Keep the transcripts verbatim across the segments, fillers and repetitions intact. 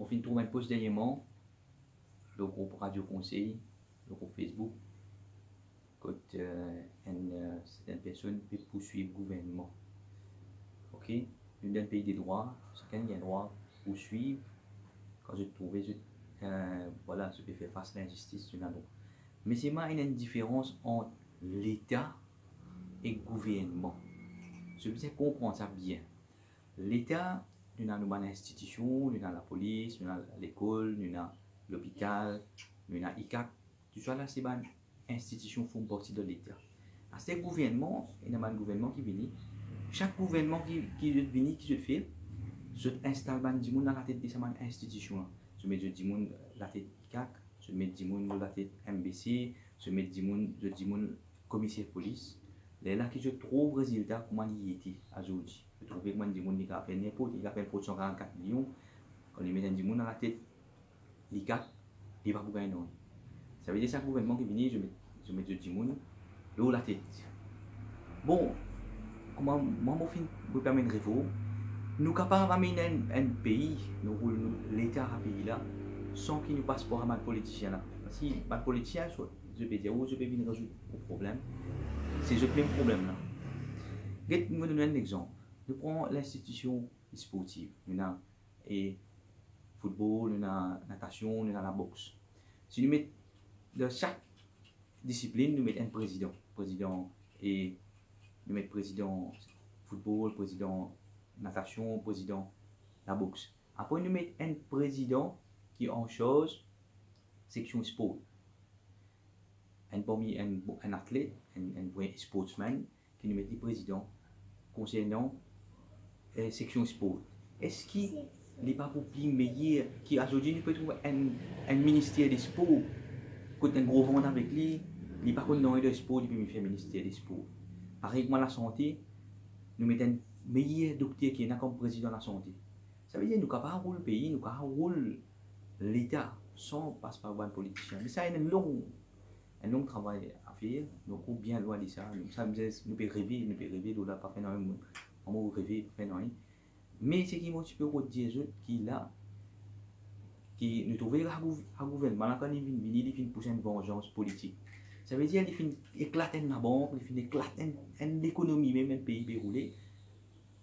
Mo finn trouv enn post derniereman, lor group Radio Conseil, lor group Facebook, kot, eh, enn, eh, sertenn personn pe pourswiv gouvernman. Ok? Nou dan enn pei de drwa, sakenn gagn drwa pourswiv kan zot trouve zot, eh, vwala, zot pe fer fas linzistis, zot ena drwa. Me selman ena enn diferans ant Leta ek gouvernman. Zot bizin konpran sa bien. Leta, nou ena nou bann institision, nou ena lapolis, nou ena lekol, nou ena lopital, nou ena ICAC. Tousala se bann institision form parti de Leta. Aster gouvernman, ena bann gouvernman ki vini. Sak gouvernman ki, ki zot vini, ki zot fer, zot instal bann dimoun dan latet de sa bann institision la. Zot met zot dimoun latet ICAC, zot met dimoun latet MBC, zot met dimoun, zot dimoun komiser polis. Lerla ki zot trouv rezilta kouma li ete azordi. Zot trouve kouma enn dimoun li kapav fer ninport, li kapav fer frod san karant-kat milion. Kan li met enn dimoun dan latet ICAC, li pa pou gagn nanye. Savedir sa gouvernman ki vini, zot met, zot met zot dimoun lor latet. Bon, kouma mwa, mo finn, mo pe amenn reform, nou kapav amenn enn, enn pei, nou roul nou Leta sa pei la, san ki nou pas par bann politisien la. Parski bann politisien, so, zot pe dir ou zot pe vinn rezoud ou problem. Se zot mem problem la. Get, mo donn enn lexanp. Nou pran linstitision sportiv. Nou ena, e, foutbol, nou ena natasion, nou ena laboks. Si nou met dan sak disiplin, nou met enn prezidan. Prezidan, e, nou met prezidan foutbol, prezidan natasion, prezidan laboks. Apre nou met enn prezidan ki an sarz seksion spor. Enn parmi enn, enn atlet, enn, enn vre sportsman, ki nou met li prezidan konsernan, eh, seksion spor. Eski li pa pou pli meyer ki azordi nou pe trouv enn, enn minister de spor, kot enn gro vant avek li, li pa konn nanye de spor, li pe vinn fer minister de spor? Parey kouma lasante, nou met enn meyer dokter ki ena kom prezidan lasante. Savedir nou kapav roul pei, nou kapav roul Leta san pas par bann politisien. Me sa enn long, enn long travay a fer, nou ankor bien lwin de sa. Nou, sa, nou pe reve, nou pe reve, nou la pa fer nanye, mo reve, pa fer nanye. Me seki mo ti pe rod dir zot ki la, ki nou trouve sa gouv-, sa gouvernman la, kan li vinn vini, li finn pous enn vanzans politik. Savedir li finn eklat enn labank, li finn eklat enn, enn lekonomi, mem enn pei pe roule,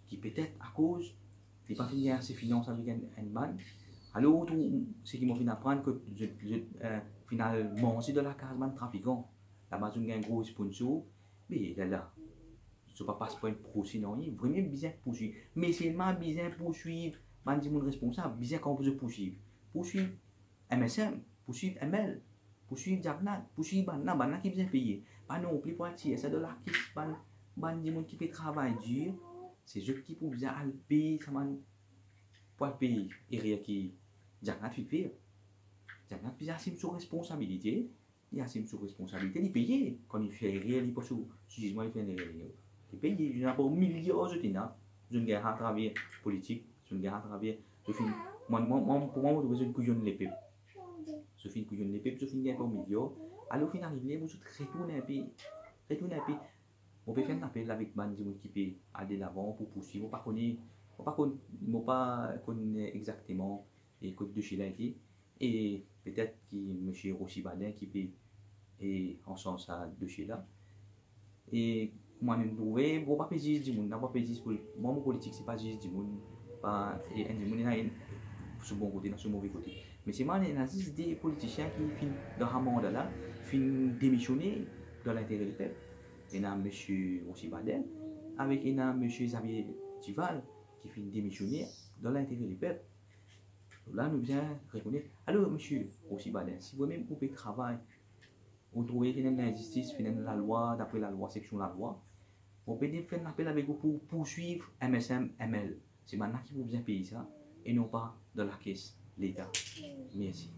ki petet akoz li pa finn gagn ase finans avek enn, enn bann. Alor, ou trouv, seki mo finn aprann, kot zot, zot, eh, finn al manze dan lakaz bann trafikan. Laba zot gagn gro sponsor, me lerla zot pa pas par enn prose nanye, vremem bizin pourswiv. Me selman bizin pourswiv bann dimoun responsab, bizin kan pou zot pourswiv. Pourswiv MSM, pourswiv ML, pourswiv Jagnat, pourswiv bann la, bann la ki bizin peye. Pa non pli pou al tir sa dan lakes bann, bann dimoun ki pe travay dir, se zot ki pou bizin al pey sa bann, pou al pey erer ki Jagnat finn fer. Jagnat bizin asim so responsabilite, li asim so responsabilite, li peye. Kan li fer erer, li pran so, so zizman, li fer erer, li peye. Zot ena par miliar zot ena, zot gagn atraver politik, zot gagn atraver, zot finn, mwa, mwa, mwa, pou mwa, mo trouve zot kouyon lepep. Zot finn kouyon lepep, zot finn gagn par miliar. Alor finn arive ler pou zot retourn enpe, retourn enpe. Mo pe fer enn apel avek bann dimoun ki pe al delavan pou pourswiv. Mo pa kone, mo pa konn, mo pa konn exakteman e kot dosie la ete. E petet ki misie Rossy Baden ki pe, e, ansarz sa dosie la. E kouma nou trouve, mo pa pe ziz dimoun, mo pa pe ziz poli-, mwa, mo politik se pa ziz dimoun, pa, e, enn dimoun ena enn so bon kote, ena so move kote. Me selman ena zis de politisien ki finn dan sa manda la, finn demisione dan lintere lepep. Ena misie Rossy Baden, avek ena misie Xavier Duval, ki finn demisione dan lintere lepep. La, nou bizin rekonet. Alor, misie Rossy Baden, si vremem ou pe travay, ou trouve ki ena enn linzistis, finn enn lalwa, dapre lalwa, seksion lalwa, mo pe fer enn apel avek ou pou pourswiv MSM, ML. Se bann la ki pou bizin pey sa, e non pa dan lakes Leta. Mersi.